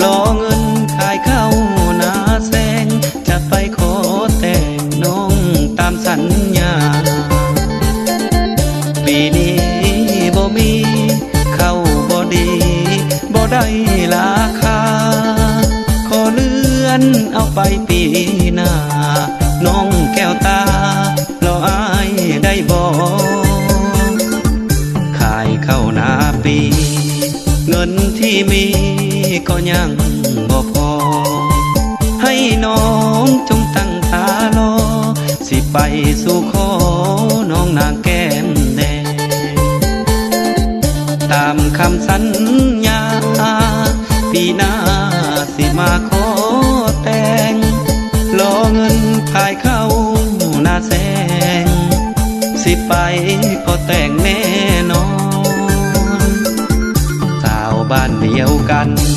ລໍເງິນຂາຍເຂົ້ານາແຊງ ຈະໄປຂໍແຕ່ງນ້ອງຕາມສັນຍາ. ປີນີ້ບໍ່ມີເຂົ້າບໍ່ດີ ບໍ່ໄດ້ລາຄາ ຂໍເລື່ອນເອົາໄປປີໜ້າ ນ້ອງແກ້ວຕາ ລໍອ້າຍໄດ້ບໍ່? ຂາຍເຂົ້ານາປີ ເງິນທີ່ມີກໍຍັງບໍ່ພໍ ໃຫ້ນ້ອງຈົ່ງຕັ້ງຕາລໍ ຊິໄປສູ່ຂໍນ້ອງນາງແກ້ມແດງ ຕາມຄຳສັນຍາ ປີໜ້າຊິມາຂໍແຕ່ງ ລໍເງິນຂາຍເຂົ້ານາແຊງ ຊິໄປຂໍແຕ່ງແນ່ນອນ ສາວບ້ານດຽວກັນ